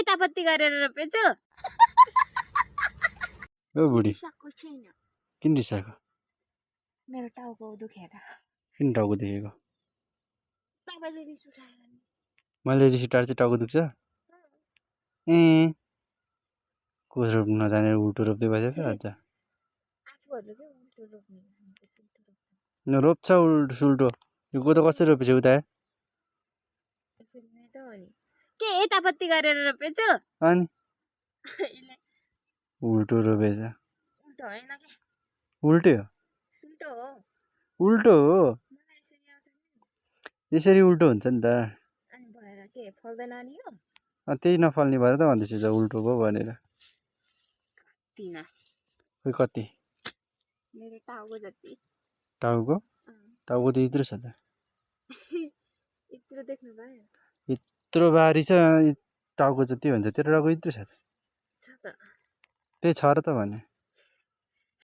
यतापट्टि गरेर रोपेछु ओ बुढी रिसाएको छैन किन रिसाएको मेरो टाउको दुखेर किन टाउको दुखेको तपाईँले रिस उठाएर नि मैले रिस उठाएर चाहिँ टाउको दुख्छ ए को रोप्नु नजाने उल्टो रोप्दै बसेछ आज आफूहरू के उल्टो रोप्ने हामी त सुल्टो रोप्छौँ रोप्छ उल्टो सुल्टो यो कोदो कसरी रोपेछ उता यसरी नै त हो नि के यतापट्टि गरेर रोपेछु अनि यसले उल्टो रोपेछ उल्टो होइन के उल्टो हो सुल्टो हो उल्टो हो मलाई यसरी आउँछ नि यसरी उल्टो हुन्छ नि त अनि भएर के फल्दैन नि यो त्यही नफल्ने भएर त भन्दैछु त उल्टो भयो भनेर तिन खोइ कति मेरो टाउको जति टाउको टाउको त यत्रो छ त यत्रो देख्नु भयो यत्रो बारी छ टाउको जति भन्छ तेरो टाउको यत्रो छ त छ त त्यही छ र त भने